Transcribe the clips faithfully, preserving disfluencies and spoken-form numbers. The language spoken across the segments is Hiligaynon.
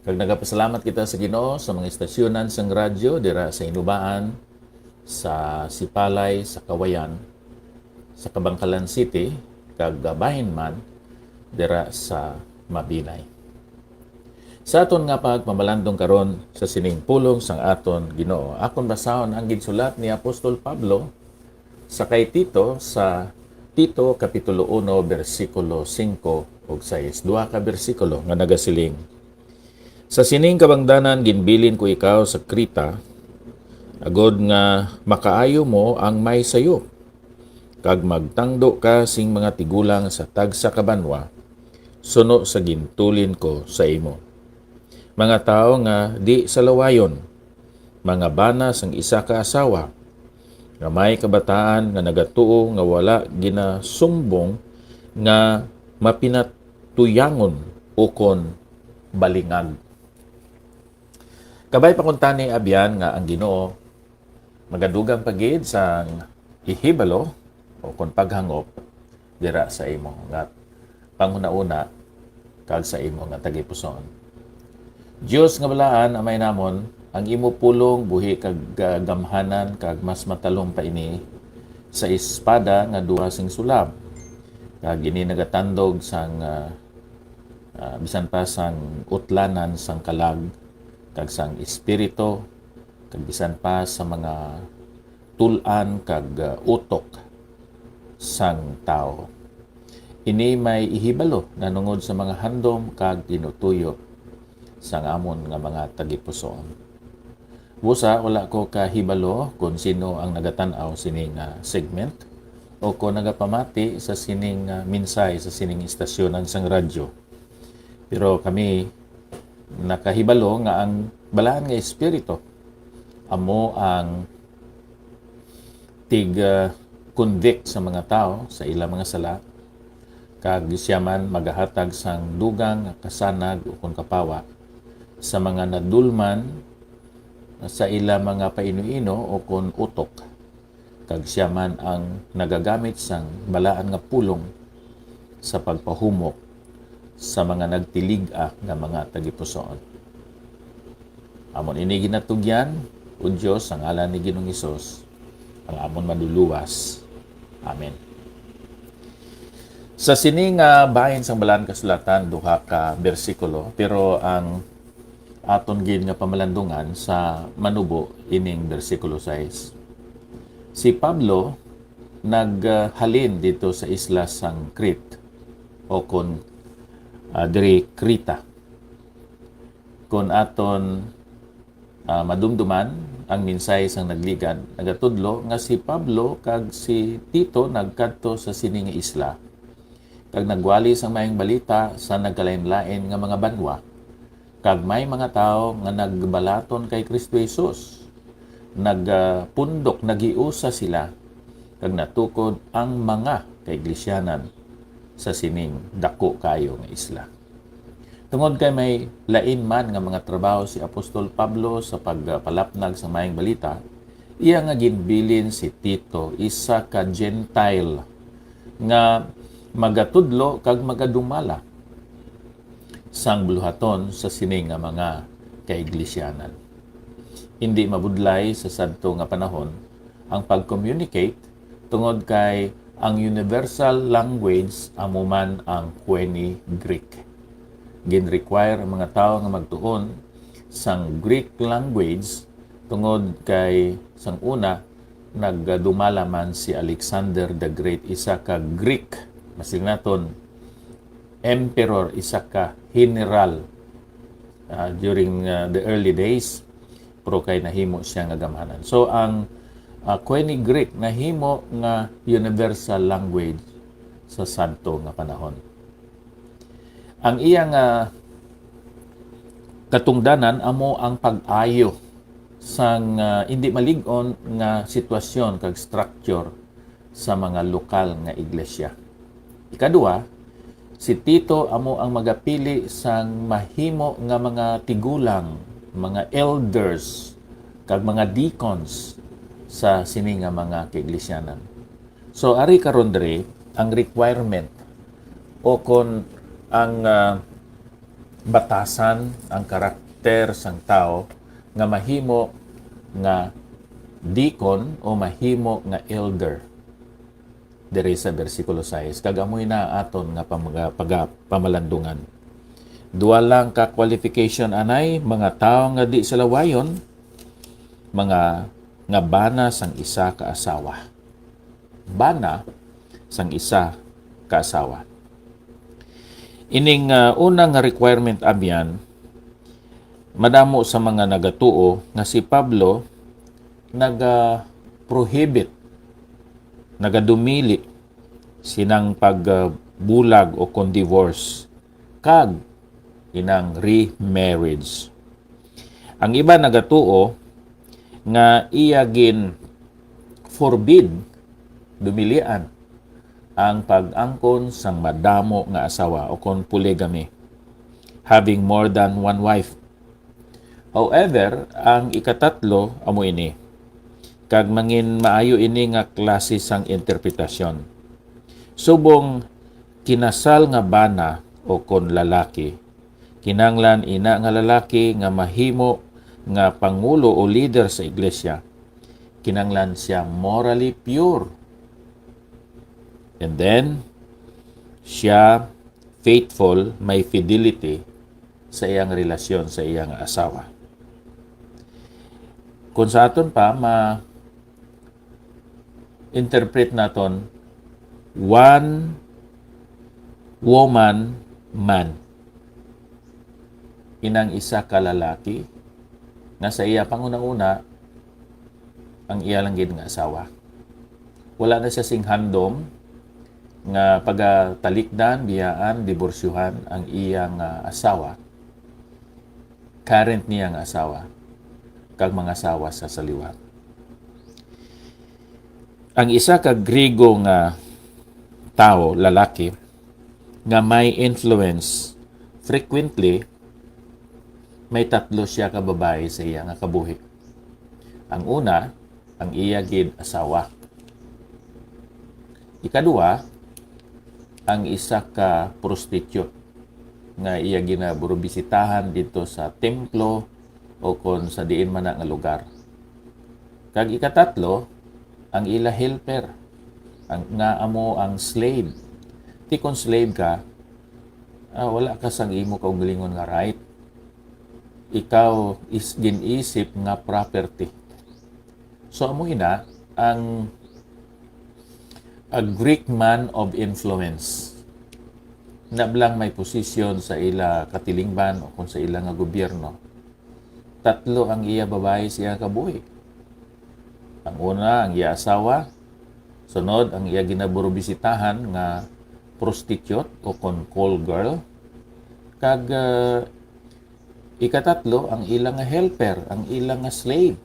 Kag nagapasalamat kita sa Ginoo sa mga istasyonan sang radyo dira sa Hinubaan, sa Sipalay, sa Kawayan, sa Kabankalan City, kag bahin man dira sa Mabinay. Sa aton nga pagpamalandong karon sa sining pulong sang aton Ginoo, akon basahon ang ginsulat ni Apostol Pablo sa kay Tito, sa Tito Kapitulo uno, bersikulo singko ug sais, duha ka bersikulo nga nagasiling: "Sa sining kabangdanan ginbilin ko ikaw sa Creta, agod nga makaayo mo ang may sayop, kag magtangdo ka sing mga tigulang sa tagsa ka banwa, suno sa gintulin ko sa imo. Mga tawo nga di salawayon, mga bana sang isa ka asawa, nga may kabataan nga nagatuo nga wala ginasumbong nga mapinatuyangon ukon balingag." Kabay pa kuntani, abyan, nga ang Ginoo magadugang pa gid sang ihibalo o kon paghangop dira sa imo nga panghunahuna kag sa imo nga tagipusoon. Dios nga balaan, Amay namon, ang imo pulong buhi kag, ah, gamhanan, kag mas matalom pa ini sa espada nga duha sing sulab, kag ini nagatandog sang, ah, ah, bisan pa sang utlanan sang kalag kag sang espiritu, kag bisan pa sa mga tul-an kag, ah, utok sang tawo. Ini may ihibalo nahanungod sa mga handom kag tinutuyo sang amon nga mga tagipusoon. Busa, wala ko kahibalo kon sino ang nagatan-aw sini nga segment o kon nagapamati sa sining, ah, mensahe sa sining istasyonan sang radyo. Pero kami nakahibalo nga ang Balaan nga Espiritu amo ang tig, ah, convict sa mga tawo sa ila mga sala, kag siya man magahatag sang dugang nga kasanag ukon kapawa sa mga nadulman sa ila mga paino-ino ukon utok, kag siya man ang nagagamit sang balaan nga pulong sa pagpahumok sa mga nagtilig-a nga mga tagipusoon. Amon ini ginatugyan, O Dios, sa ngalan ni Ginoong Hesus, ang amon Manluluwas. Amen. Sa sini nga bahin sang Balaan Kasulatan, duha ka bersikulo, pero ang aton gid nga pamalandungan sa manubo ining bersikulo sais. Si Pablo naghalin dito sa isla sang Crete, o kon, ah, diri Creta. Kon aton, ah, madumduman ang mensahe sang nagligad, nagatudlo nga si Pablo kag si Tito nagkadto sa sini nga isla, kag nagwali sang Maayong Balita sa nagkalainlain nga mga banwa, kag may mga tawo nga nagbalaton kay Cristo Jesus. Nagapundok, naghiusa sila, kag natukod ang mga kaiglesyanan sa sining daku kaayo nga isla. Tungod kay may lain man nga mga trabaho si Apostol Pablo sa pagpalapnag sa Maayong Balita, iya nga ginbilin si Tito, isa ka Gentile, nga magatudlo kag magadumala sang buluhaton sa sini nga mga kaiglesyanan. Indi mabudlay sa sadto nga panahon ang pag-communicate, tungod kay ang universal language amo man ang Koine Greek. Gin-require ang mga tawo nga magtuon sang Greek language, tungod kay sang una, nagdumala man si Alexander the Great, isa ka Greek, masiling naton, emperor, isa ka general, ah, during, ah, the early days, pero kay nahimo siya nga gamhanan. So, ang, ah, Koine Greek nahimo nga universal language sa sadto nga panahon. Ang iya nga katungdanan amo ang pag-ayo sang, ah, indi malig-on nga sitwasyon kag structure sa mga lokal nga iglesia. Ikadua, si Tito amo ang magapili sang mahimo nga mga tigulang, mga elders, kag mga deacons sa sini nga mga kaiglesyanan. So, ari karon diri ang requirement o kon ang, ah, batasan ang karakter sang tawo nga mahimo nga deacon o mahimo nga elder diri sa bersikulo sais, kag amoy na aton nga pamaga-, paga-, pamalandungan. Duha lang ka qualification anay, mga tawo nga di salawayon, mga nga bana sang isa ka asawa. Bana sang isa ka asawa. Ining, ah, una nga requirement, abyan, madamo sa mga nagatuo nga si Pablo naga-prohibit, nagadumili sinang pagbulag o kon divorce kag inang remarriage. Ang iban nagatuo nga iya gin forbid, dumilian, ang pag-angkon sang madamo nga asawa o kon polygamy, having more than one wife. However, ang ikatatlo amo ini, kag mangin maayo ini nga klase sang interpretasyon. Subong kinasal nga bana o kon lalaki, kinahanglan ina nga lalaki nga mahimo nga pangulo o leader sa iglesia, kinahanglan siya morally pure. And then, siya faithful, may fidelity sa iyang relasyon sa iyang asawa. Kung sa aton pa, ma-interpret naton, one woman man. Inang isa ka lalaki nga sa iya panguna-una ang iya lang gid nga asawa. Wala na siya sing handom nga pagatalikdan, biyaan, diborsyuhan ang iyang, ah, asawa, current niya nga asawa, kag mga asawa sa saliwat. Ang isa ka Griego nga tawo, lalaki, nga may influence, frequently, may tatlo siya ka babayi sa iya nga kabuhi. Ang una, ang iya gid asawa. Ikadua, ang isa ka prostitute nga iya ginaburobisitahan didto sa templo o kon sa diin man na nga lugar. Kag ikatatlo, ang ila helper, ang, nga amo ang slave. Ti kon slave ka, ah, wala ka sang imo kaugalingon nga right. Ikaw is gin-isip nga property. So, amo ina ang, a Greek man of influence. Nablang may posisyon sa ila katilingban o kung sa ila nga gobyerno. Tatlo ang iya babayi sa iya kabuhi. Ang una, ang iya asawa. Sunod, ang iya ginaburobisitahan nga prostitute o kon call girl. Kag, ah, ikatatlo, ang ila nga helper, ang ila nga slave.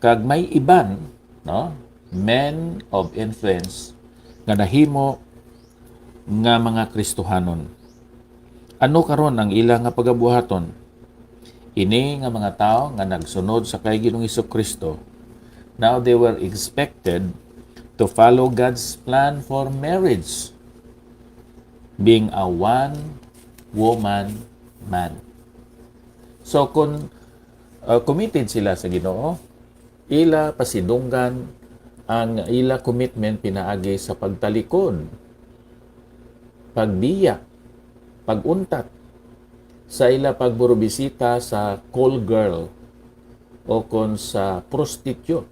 Kag may iban, no, men of influence nga nahimo nga mga Kristohanon. Ano karon ang ila nga pagabuhaton? Ini nga mga tawo nga nagsunod sa kay Ginoong Jesu-Cristo, now they were expected to follow God's plan for marriage, being a one woman man. So, kung, uh, committed sila sa Ginoo, ila pasidunggan ang ila commitment pinaagi sa pagtalikod, pagbiya, pag-untat, sa ila pagburobisita sa call girl o kon sa prostitute.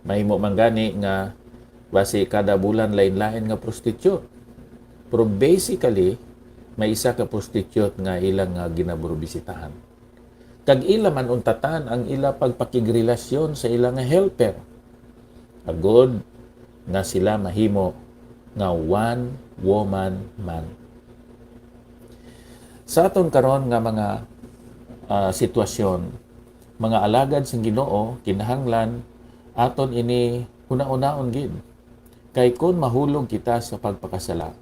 Mahimo man gani nga basi kada bulan lain-lain nga prostitute. Pero basically, may isa ka prostitute nga ilang, ah, ginaburobisitahan. Kag ila man untatan ang ila pagpakigrelasyon sa ila nga helper, agod nga sila mahimo nga one woman man. Sa aton karon nga mga, ah, sitwasyon, mga alagad sang Ginoo, kinahanglan aton ini hunahunaon gid. Kay kon mahulog kita sa pagpakasala,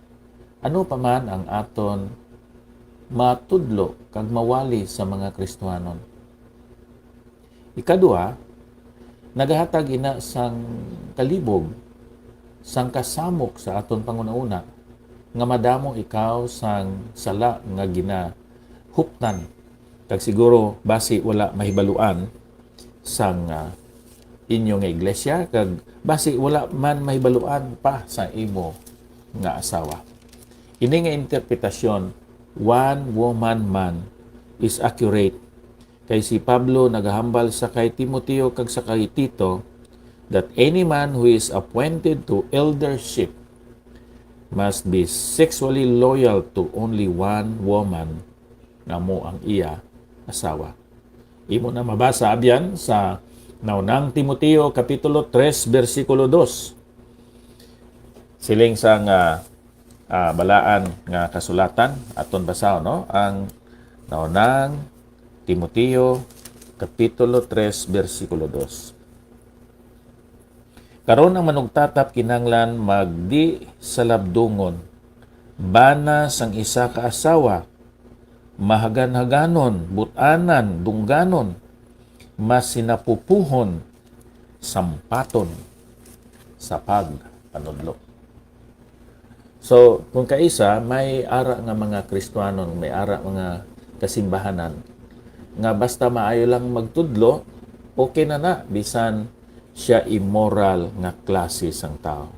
ano pa man ang aton matudlo kag mawali sa mga Kristiyanon? Ikadua, nagahatag ina sang kalibog, sang kasamok sa aton panghunahuna. nga madamo ikaw sang sala nga ginahuptan, kag siguro basi wala mahibaluan sang, ah, inyo nga iglesia, kag basi wala man mahibaluan pa sa imo nga asawa. Ini nga interpretasyon, one woman man, is accurate, kay si Pablo nagahambal sa kay Timoteo kag sa kay Tito that any man who is appointed to eldership must be sexually loyal to only one woman, nga amo ang iya asawa. Imo na mabasa, abyan, sa Naunang Timoteo Kapitulo tres, bersikulo dos. Siling sang, ah, ah, balaan nga kasulatan, aton basahon, no? Ang Naunang Timoteo, Kapitulo tres, bersikulo dos. Karon ang manugtatap kinahanglan magdi salabdungon, bana sang isa ka asawa, mahaganhaganon, but-anan, dungganon, masinapupuhon, sampaton sa pagpanudlo. So, kung kaisa, may ara nga mga Kristiyanon, may ara mga kasimbahanan, nga basta maayo lang magtudlo, okay na na, bisan siya immoral nga klase sang tawo.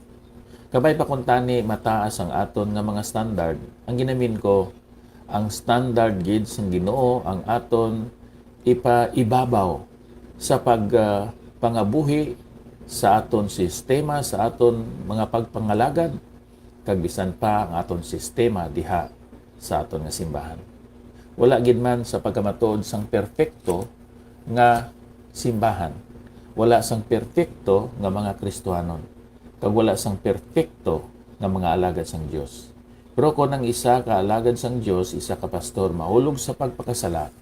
Kabay pa kung tani mataas ang aton nga mga standard, ang ginamin ko, ang standard gid sang Ginoo ang aton ipaibabaw sa pag, ah, pangabuhi sa aton sistema, sa aton mga pagpangalagad, kag bisan pa ang aton sistema diha sa aton nga simbahan. Wala gid man sa pagkamatuod sang perpekto nga simbahan, wala sang perpekto nga mga Kristiyanon, kag wala sang perpekto nga mga alagad sang Dios. Pero kon ang isa ka alagad sang Dios, isa ka pastor, mahulog sa pagpakasala,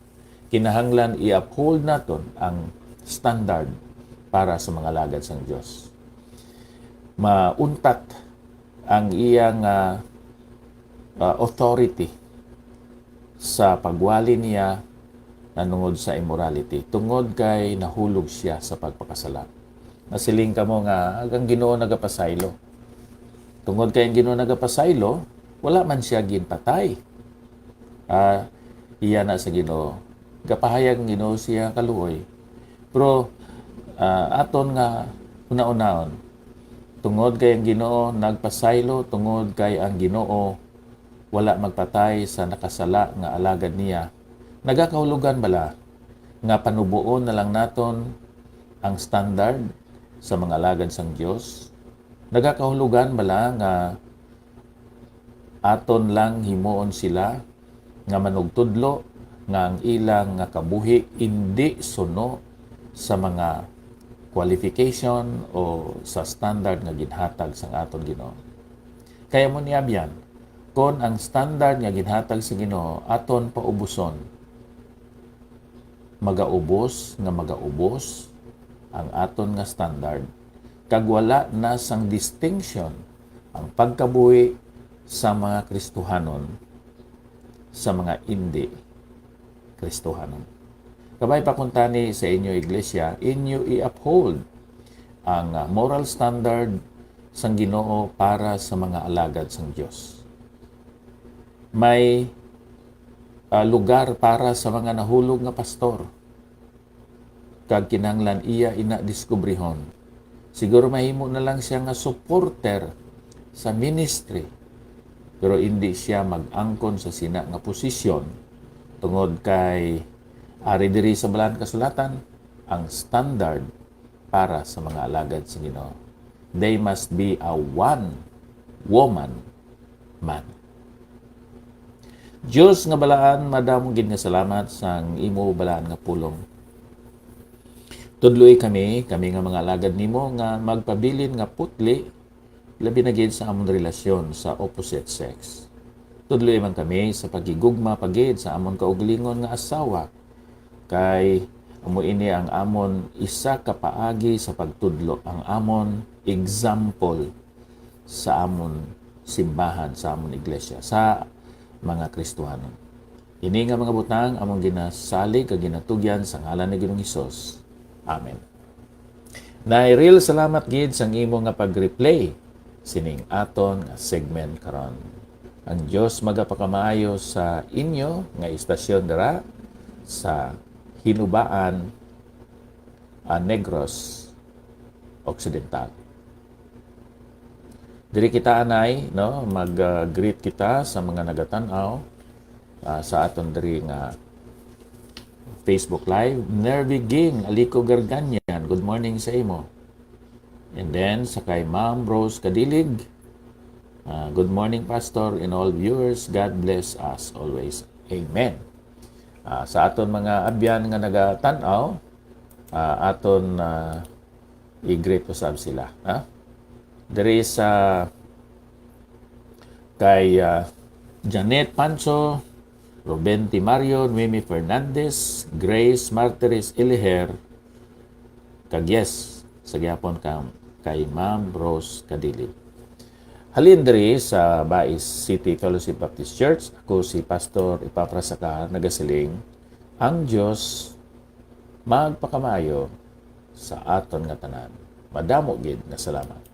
kinahanglan i-uphold naton ang standard para sa mga alagad sang Dios. Mauntat ang iyang, ah, ah, authority sa pagwali niya nanungod sa immorality, tungod kay nahulog siya sa pagpakasala. Nasiling kamo nga ang Ginoo nagapasaylo. Tungod kay ang Ginoo nagapasaylo, wala man siya ginpatay. Ah, iya na sa Ginoo. Gapahayag ang Ginoo siya kaluoy. Pero, ah, aton nga hunahunaon, tungod kay ang Ginoo nagpasaylo, tungod kay ang Ginoo wala magpatay sa nakasala nga alagad niya, nagakahulugan bala nga panuboon na lang naton ang standard sa mga alagad sang Dios? Nagakahulugan bala nga aton lang himuon sila nga manugtudlo nga ang ilang nga kabuhi indi suno sa mga qualification o sa standard nga ginhatag sang aton Ginoo? Kay amo ni, abyan, kon ang standard nga ginhatag sa Ginoo aton paubuson, magaubos nga magaubos ang aton nga standard, kag wala na sang distinction ang pagkabuhi sa mga Kristohanon sa mga indi Kristohanon. Kabay pa kuntani sa inyo iglesia, inyo i-uphold ang, ah, moral standard sang Ginoo para sa mga alagad sang Dios. May, ah, lugar para sa mga nahulog nga pastor, kag kinahanglan iya ina diskubrihon. Siguro mahimo na lang siya nga supporter sa ministry, pero indi siya mag-angkon sa sina nga posisyon, tungod kay ari diri sa Balaan Kasulatan, ang standard para sa mga alagad sa Ginoo. They must be a one woman man. Dios nga balaan, madamo gid nga salamat sang imo balaan nga pulong. Tudloi kami, kami nga mga alagad nimo, nga magpabilin nga putli, labi na gid sa amon relasyon sa opposite sex. Tudloi man kami sa paghigugma pa gid sa amon kaugalingon nga asawa, kay amo ini ang amon isa ka paagi sa pagtudlo, ang amon example sa amon simbahan, sa amon iglesia, sa mga Kristohanon. Ini nga mga butang among ginasalig kag ginatugyan sa ngalan ni Ginoong Hesus. Amen. Nay Ril, salamat gid sang imo nga pag-replay sining aton nga segment karon. Ang Dios magapakamaayo sa inyo nga istasyon dira sa Hinubaan, ah, Negros Occidental. Diri kita anay, no, mag-greet kita sa mga nagatan-aw, ah, sa aton diri nga Facebook Live. Nervy Ging, Alico Garganian, good morning sa imo. And then, sa kay Ma'am Rose Kadilig, ah, "Good morning, Pastor, and all viewers. God bless us always. Amen." Ah, sa aton mga abyan nga nagatan-aw, ah, aton, ah, i-greet usab sila, ha? Diri sa kay, ah, Janet Panso, Ruben Timario, Noemi Fernandez, Grace Martires Iliher, kag yes, sa gihapon ka, kay Ma'am Rose Kadilig. Halin diri sa Bais City Fellowship Baptist Church, ako si Pastor Epafras Sacar, nagasiling, ang Dios magpakamaayo sa aton nga tanan. Madamo gid nga salamat.